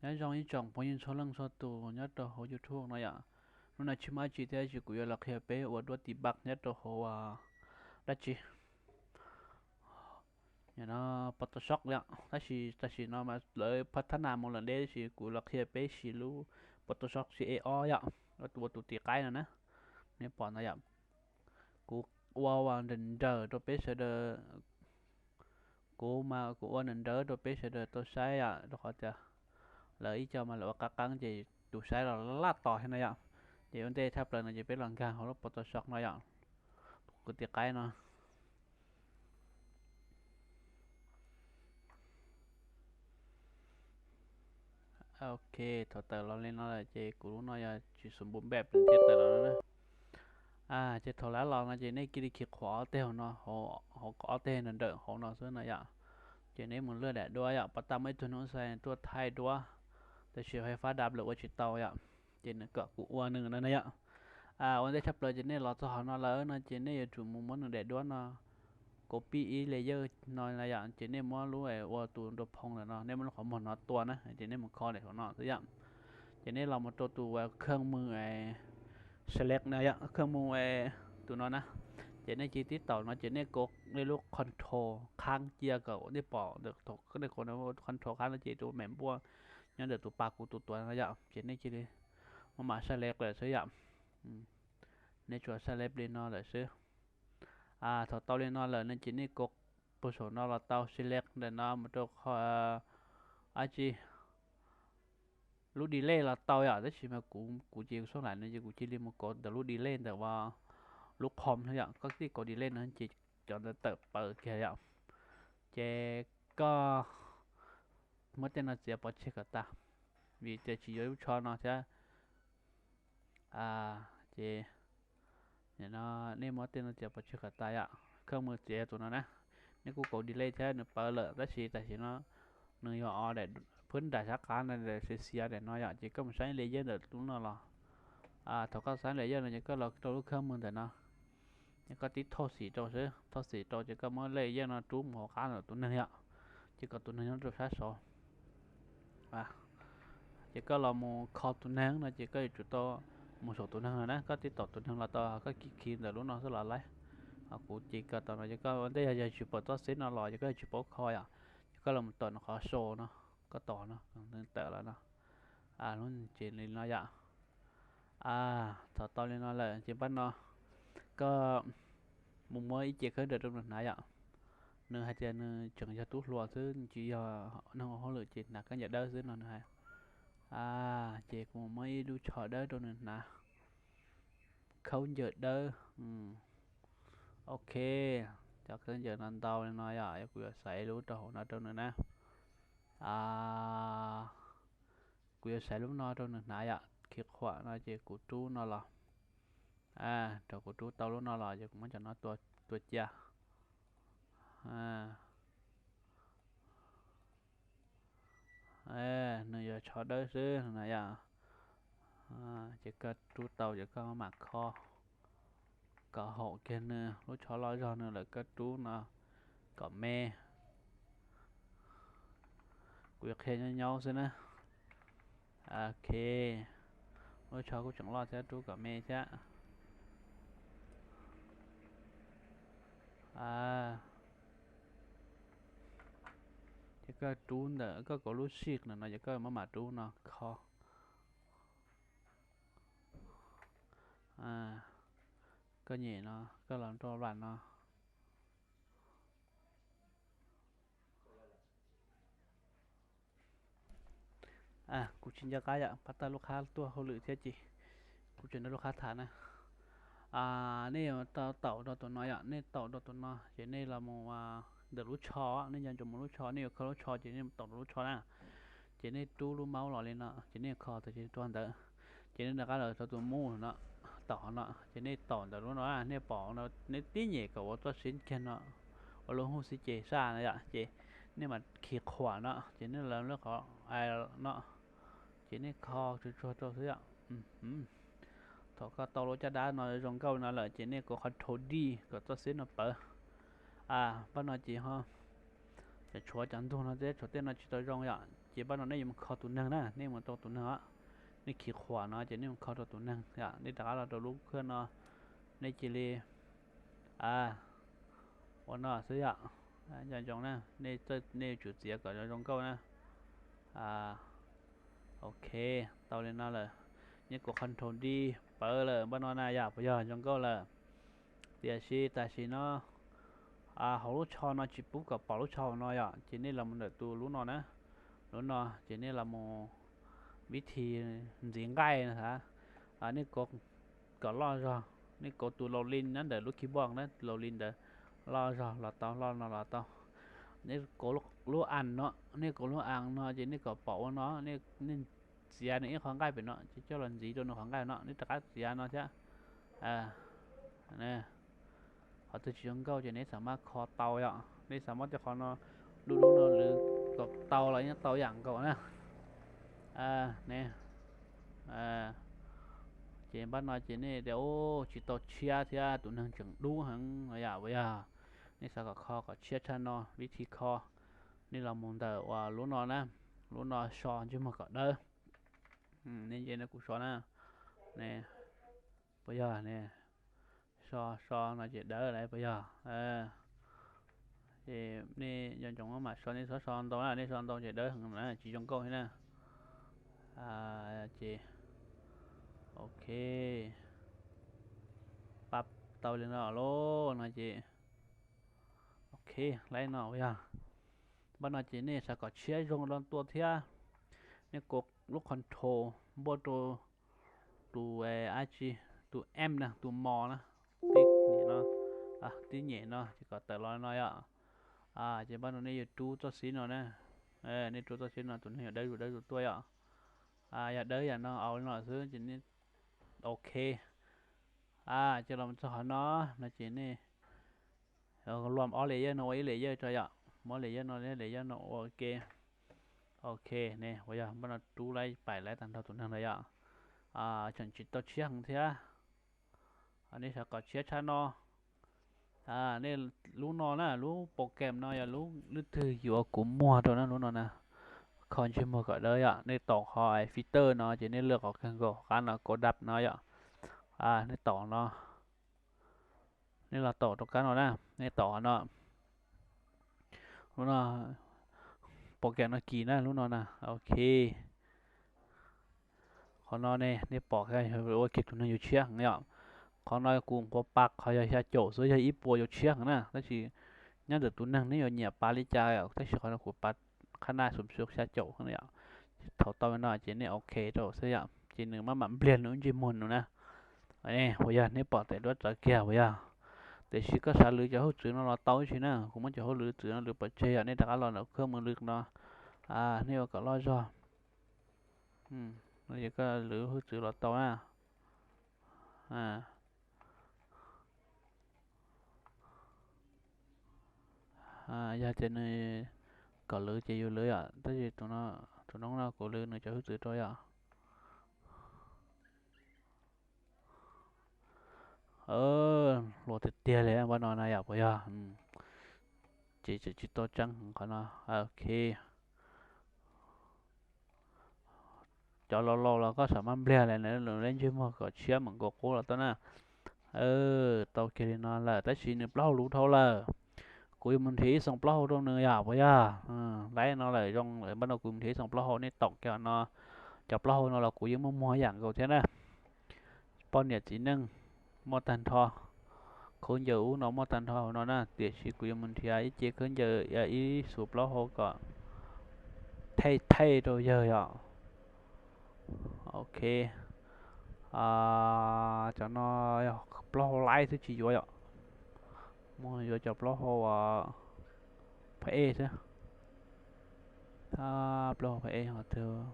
Nyob zoo ib tsoom phooj ywg txhua leej txhua tus nyob rau hauv YouTube no yom. Hnub no tsis muaj dab tsi thiab, ces kuv yuav los qhia peb ua duab debug nyob rau hauv dab tsi no, Photoshop yom. Tab sis tam sim no mas lawv pab thab nas mus lawm deb, tab sis kuv los qhia peb siv lub Photoshop C E ob yom, ua tus tiv qaib no na. Nej pom no yom, kuv ua nrawm nrawm rau peb sawv daws, kuv mas kuv ua nrawm nrawm rau peb sawv daws tau saib yom, rau qhov tias lawv ib co mas lawv ua qab qeeb ces tus saib los laj tos thiab no yom. Ces ua ntej tshaj plaws no ces peb los nkag hauv lub Photoshop no yom, tus tiv qaib no. Ok, thaum tawm los li no lawm ces kuv lub no yog tsis xu npu npem thiaj tawm los no na. Ces thaum lawv los no ces nej cia li khi qhuam ob teg hauv no, hauv ob teg nrawm nrawm hauv no xwb no yom. Ces nej mus lwaj daim duab yom, pov tas muaj ib tug noob xais tuaj thaij duab, tab sis hais fab dab lawm ua tsis tau yom. Ces nws kom kuv ua nws no na yom. Ua ntej tshaj plaws ces nej los txog hauv no lawm no ces nej yuav tsum mus muab nws daim duab no copy ib layer no na yom, ces nej muab lub ua tus nrau phoo ntawm no, nej muab lub qhov muag no tua na, ces nej mus kho daim hauv no xwb yom. Ces nej los mus rau tus khawj mws select na yom, khawj mws tus no na. Ces nej cia li tib taum no ces nej kov nej lub control qhab cia kom nej pom ntawm thaum nej kov control qhab no ces tus me npuaj nyob ntawm tus pas kuv tus tuav no yom, ces nej cia li muab mam select lawm xwb yom. Nej tsuas select li no lawm xwb. Thaum tau li no lawm no ces nej kov puag saum no los tau, select ntawm no mus rau qhov dab tsi, lub delete los tau yom, tab sis mas kuv, kuv ces kuv xub lam no ces kuv cia li mus kov ntawm lub delete ntawm uas lub Chrome xwb yom, koj tib kov delete no ces cov ntawd tawm plaws kiag yom. Ces koj muab tej no txiav pov tseg kom tas, vim tias tsis yuav lub tsho no thiab. Ces no nej muab tej no txiav pov tseg kom tas yom, khawj mws txiav yog tus no na. Nej kuj kov delete thiab nws plaws lawm, tab sis tam sim no nws yog o daim phwb nram sab qab ntawd, xiav xiav daim no yom, ces koj mus saib layer ntawm lub no los. Thaum koj saib layer no ces koj los rau lub khawj mws ntawm no, ces koj tib thauj xim rau xwb, thauj xim rau ces koj muab layer no rub mus hauv qab ntawm tus neeg yom, ces kom tus neeg nyob rau sab saud. Ces koj los mus kho tus neeg no ces koj yuav tsum tau mus saum tus neeg no na, koj tib taum tus neeg los tau, koj khi khi ntawm lub no xwb los laib. Kuv ces koj tau no ces koj ua ntej yog, yog tsis pom txoj xib no los ces koj yuav tsis paub kho yom, ces koj los mus tawm no qhov show no, koj tos no, tawm los no, lub ces li no yom. Thaum tau li no lawm ces npaj no koj mus muab ib ce khaub ncaws rau nws hnav yom. Nws hais tias nws tseem yog tub hluas xwb, tsis yog neeg ua hauj lwm ces hnav khaub ncaws dawb xwb no nws hais. Ces kuv mus muab ib lub tsho dawb rau nws hnav, khaub ncaws dawb. Ok, cov khaub ncaws no ntau li no yom, kuv yuav xaiv lub rau hauv no rau nws na. Kuv yuav xaiv lub no rau nws hnav yom, khi qhuam no ces kuv rub no los, thaum kuv rub tau lub no los ces kuv muab cov no tua cia. Nws yuav tsho dawb xwb no yom. Ces koj rub tau ces koj mam kho kom haum kiag nws, lub tsho loj zog nws lawm koj rub no kom me. Kuv yuav qhia nyob nyob xwb na. Ok, lub tsho kuj tseem loj thiab, rub kom me thiab. Ces koj rub ntawm koj kauv lub shift no ces koj muab mam rub no kho. Koj nyem no, koj los rau vam no. Kuv tsis nco qab yom, pab tag lub qhab tuaj hauj lwm thiab ces kuv tseem nrog lub qhab tham na. Nej yuav tau taum rau tus no yom, nej taum rau tus no ces nej los mus ntawm lub tsho, nej nco ntsoov mus lub tsho, nej yuav kho lub tsho ces nej taum rau lub tsho na. Ces nej rub lub mouse los li no ces nej kho tau ces rau ntawd. Ces nej rov qab los rau tus mus no, taum no ces nej taum ntawm lub no, nej pom no, nej tib nyem kom ua txoj xib kiag no, ua lub hub xib ces saj no yom, ces nej mam khi qhuam no ces nej los lub qhov no, ces nej kho tsuag tsuag rau xwb yom. Thaum koj tau lub caj dab no zoo nkauj no lawm ces nej kov qhov Control D kom txoj xib no pawv. Pab no ces ho tshuav cov ntug no thiab, tshuav tej no tsis tau zoo yom. Ces npaj no nej yuav mus kho tus neeg na, nej mus rau tus neeg os. Nej khi khuam no ces nej mus kho rau tus neeg yom, nej rov qab los rau lub khab no, nej cia li, a, ua no xwb yom. Nco ntsoov na, nej yuav tsum txiav kom zoo nkauj na. Ok, tau li no lawm, nej kuv control D pawv lawm npaj no na yom, puas yog? Zoo nkauj lawm. Tiam sis tam sim no hauv lub tsho no tsis pub kom pom lub tsho hauv no yom, ces nej los mus ntawm tus lub no na. Lub no ces nej los mus vib thi ntxiv nqaij no, nej kov kom loj zog, nej kov tus loading nyob ntawm lub keyboard na, loading ntawd loj zog los tau, loj no los tau. Nej kov lub, lub am no, nej kov lub am no ces nej kom pom ua no, nej txiav nws ib qho nqaij pem no ces coj los ntxiv rau nws qhov nqaij no, nej rov qab txiav no thiab. Qhov twg tsis zoo nkauj ces nej xav mas kho tau yom, nej xav mas tej qhov no, lub lub no lwv kom tau los yeej tau yam nkaus na. Ne, ces npaj no ces nej tias, u, tsis tau tshiab thiab, tus neeg tseem dub heev no yom, puas yog? Nej xav kom kho kom tshiab tshaj no, vib thi kho, nej los mus ntawm uas lub no na, lub no so ntsej muag kom dawb. Nej nce no kuv so na, ne, puas yog ne? So, so no ces dawb lawm puas yog? Ces nej nco ntsoov mam so, nej txhob so ntau na, nej so ntau ces dawb heev na, tsis zoo nkauj thiab na. Ces, ok, pab tau li no lauj no ces, ok, laib no puas yog? Npaj no ces nej xav kom tshiab zoo rau tua thiab, nej kov lub control npuaj rau tus ab tsi, tus M na, tus mos na, tib nyem no, tib nyem no ces kom tawm los no yom. Ces npaj no nej yuav rub txoj xib no na, nej rub txoj xib no tus neeg yuav dawb zuj dawb zuj tuaj yom. Yog dawb yam no, au li no xwb ces nej, ok. Ces los txog qhov no, no ces nej luam ob layer no ua ib layer tso yom, muab layer no, layer no ua ke. Ok, ne, puas yog? Npaj no rub laib pais laib tag nrho tus neeg ntawd yom. Tseem tsis tau tshiab heev thiab. Nej xav kom tshiab tshaj no, nej lub no na, lub program no yog lub leej twg yuav kuv muag rau na, lub no na. Kho ntsej muag kom dawb yom, nej taus qhov filter no ces nej lwaj qhov kawg nkaus qab no, kov dap no yom. Nej taus no, nej los taus rau kab no na, nej taus qhov no. Lub no, program no kis na, lub no na, ok. Qhov no ne, nej pom ua kiag tus neeg yuav tshiab heev yom. Qhov no kuv nquas pas qhov yog xya caum xwb, yog ib puas yuav tshiab heev na, tab sis nyob ntawm tus neeg neb yuav nyiam pas li cas, tab sis qhov no kuv pas qhab naj xum xum xya caum yom. Thaum tau no ces nej ok rau xwb yom, ces nws maj mam npliag nws lub ntsej muag nws na. Puas yog? Neb pom tes duab txawv kiag puas yog? Tiam sis koj xav lwv cov hwj txwv no los tau ib si na, kuv muab cov hwj lwv txwv no lwv pov tseg yom, nej rov qab los ntawm khab mus lwv no, nej ua kom loj zog. Koj lwv hwj txwv los tau na. Yog tias nws kom lwv ces yus lwv yom, tab sis tus no, tus noob no kuv lwv nws cov hwj txwv rau yom. Hluas tiag tiag li npaj no na yom, puas yog? Ces tseem tsis tau tseeb qhov no. Ok. Cov laus laus los koj xav maj npliag li na, lwv lub ntsej muag kom tshiab mam nkaus qub los tau na. Tau kiag li no lawm tab sis nws plaub hau luv dhau lawm. Kuv yuav mus nrhiav ib xoo plaub hau rau nws yom, puas yog? Laib no lawm zoo lawm, npaj no kuv mus nrhiav ib xoo plaub hau, nej taum kiag no. Cov plaub hau no los kuv yeej muaj muag ib yam nkaus thiab na. Poj niam txiv neej muaj tag nrho, khaub ncaws ub no muaj tag nrho hauv no na, tiam sis kuv yuav mus nrhiav ib ce khaub ncaws, ib xoo plaub hau kom thaij thaij rau yawg yom. Ok. Cov no yog plaub hau laib xwb tsis yuav yom. Muaj yuav cov plaub hau pha ej xwb. Plaub hau pha ej ho twg?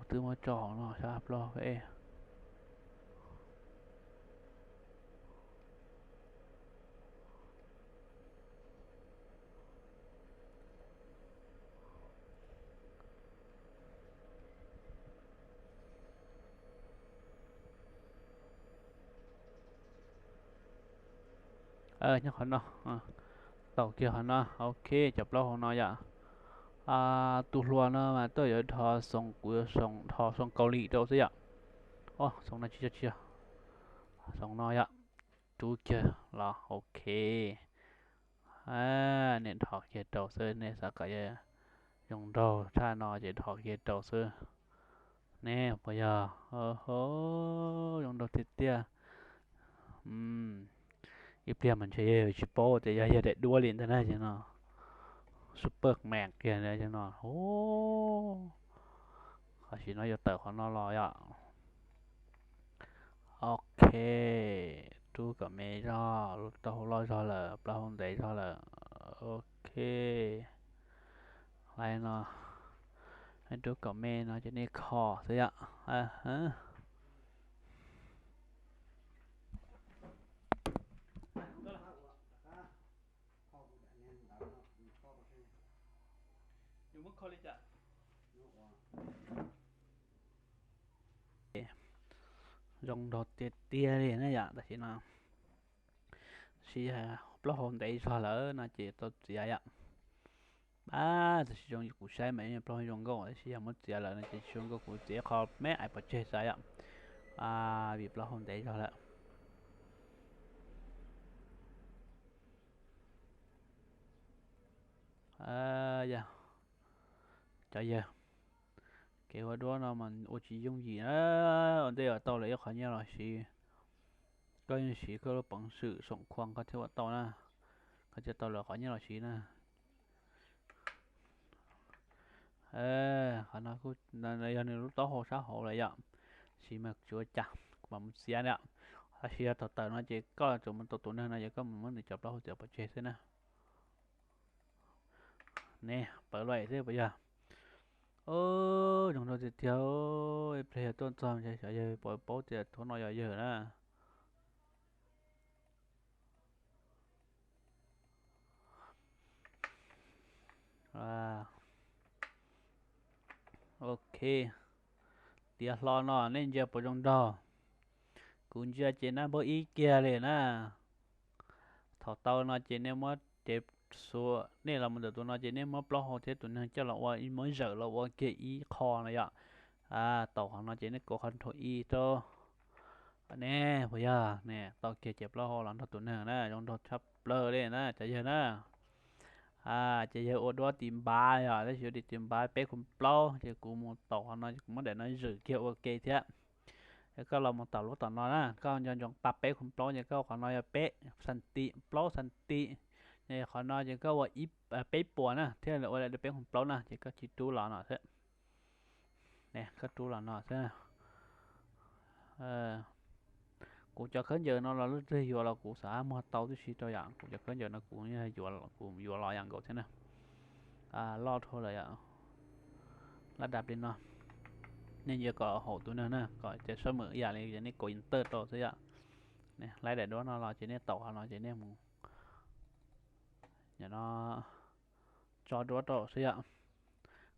Twb muab tso hauv no xyov plaub hau pha ej. Nyob qhov no, tau kiag qhov no, ok, cov plaub hau no yom. Tus hluas no mas tuaj yuav dhos xoos, kuv yuav dhos xoos Kaus Lim rau xwb yom. Xoos no tsis tsis, xoos no yom. Rub kiag los ok. Nej dhos kiag rau xwb, nej xav kom zoo nraug tshaj no ces dhos kiag rau xwb. Ne puas yog? Zoo nraug tiag tiag. Ib pliag mas ntshe yog tsis paub tias yog yog daim duab li ntag na, ces no super mam kiag no. Qhov sim no yuav tawm qhov no los yom. Ok, rub kom me zog, lub taub hau loj zog lawm, plaub hau ntev zog lawm. Ok, li no, rub kom me no ces nej kho xwb yom. Zoo nraug tiag tiag li na yom, tam sim no. Sis plaub hau ntev zog lawm no ces tau txiav yom. Ab, tam sim zoo kuv saib mas plaub hau zoo nkauj, tab sis yog muab txiav lawm no ces tsis zoo nkauj, kuv txiav qho me ais pov tseg xav yom. Vim plaub hau ntev zog lawm. Yog, cov yawg, kev ua duab no mas ua tsis yooj yim na. Ua ntej ua tau lawv ib qhov nyiaj los siv, koj yeej siv koj lub peev xwm xoom khuam koj thiaj ua tau na, koj thiaj tau lawv qhov nyiaj los siv na. Qhov no yog nws lub taub hau sab hauv lawm yom, siv mas tsis ua cas, kuv mam mus txiav na. Tab sis yog thaum tawm no ces koj tsuas mus tau tus neeg no ces koj mus muab nws cov plaub hau txiav pov tseg xwb na. Ne, pawv luaj xwb puas yog? Zoo nraug tiag tiag. Ib pliag yog tuaj txog ntshe xyov yawg puas paub tias thaum no yog yawg na. Ok, tiav hlo no nej ntsia puas zoo nraug? Kuv ntsia ces nab npawb ib kiag li na. Thaum tau no ces nej muab, ces xuas nej los mus ntawm tus no ces nej muab plaub hau thiab tus neeg coj los ua, muab zawm los ua kiag ib qho no yom. Tau qhov no ces nej kov qhov nrho ib rau. Ne, puas yog? Ne, tau kiag ces plaub hau los nrog tus neeg na, zoo nraug tshaj plaws li na cov yawg na. Ces yawg ua duab tis npav yom, tab sis ua tis npav peb khu plaub ces kuv mus tau qhov no ces kuv muab daim no zwm kiag ua ke thiab. Koj los mus tom lub tom no na, koj nco ntsoov pa peb khu plaub ces koj qhov no yog peb xantim, plaub xantim, qhov no ces koj ua peb puas na thiaj li ua peb khu plaub na, ces koj cia rub los no xwb. Koj rub los no xwb. Kuv cov khaub ncaws no los leej twg yuav los kuv xav muag tau tib si rau yom, kuv cov khaub ncaws no kuv, kuv yuav los yam nkaus thiab na. Loj dhau lawm yom. Laj dab li no, nej ntsia kom haum tus neeg na, kom cov sab mem ib yam li nej kov enter rau xwb yom. Laib daim duab no los ces nej tau qhov no ces nej mus, no, tso duab rau xwb yom.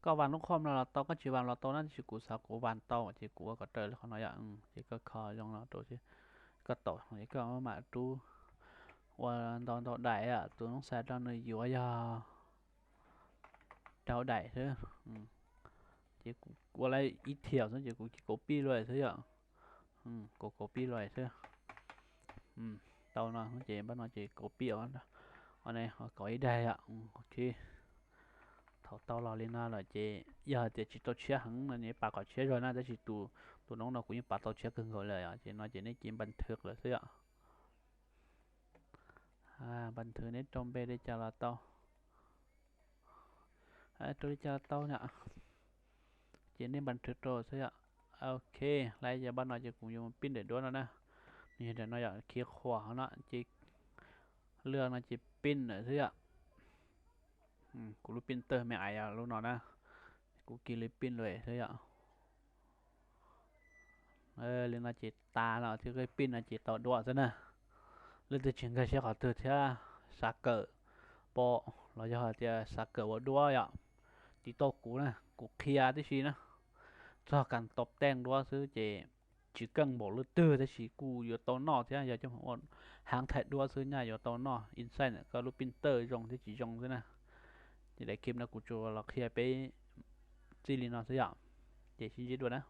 Koj vas lub khom no los tau, koj tsis vas los tau na, tab sis kuv xav kuv vas tau ces kuv ua kom raws li qhov no yom. Ces koj kho zoo no rau xwb, koj tau es koj mam rub ua ntau ntau daim. Tus noob xas rau nws yuav yog rau daim xwb. Ces kuv ua lawm ib thiam xwb ces kuv cia li copy los xwb yom. Kuv copy los xwb. Tau no ces npaj no ces copy, o, kom ib daim yom. Ok, thaum tau los li no lawm ces yog hais tias tsis tau tshiab heev no ces pav kom tshiab zog na, tab sis tus noob no kuv yeej pav tau tshiab kawg nkaus lawm yom. Ces no ces nej cia npaj thwv lawm xwb yom. Npaj thwv, neb rau npe li cas los tau, rau li cas los tau na. Ces nej npaj thwv rau xwb yom. Ok, lawm ces npaj no ces kuv yuav pin daim duab no na. Nws yog daim no yom, khiav qhuas no ces lwaj no ces pin lawm xwb yom. Kuv lub pin tawg me ais yog lub no na, kuv cia li pin lawm xwb yom. Li no ces tas lawm, thiab pin no ces tau duab xwb na. Leej twg tsis nkag siab qhov twg thiab xav kawm pom los yog hais tias xav kawm ua duab yom, tiv tauj kuv na, kuv qhia tib si na. Txog kas tau teej duab xwb ces tsis keej npaum leej twg tab sis kuj yuav tau noj thiab, yog coj mus ua hab thaij duab xwb nyaj yuav tau noj insight ntawm koj lub printer zoo thiab tsis zoo xwb na. Ces daim clip no kuv tsuas los qhia peb txij li no xwb yom. Ces sib ntsib dua na.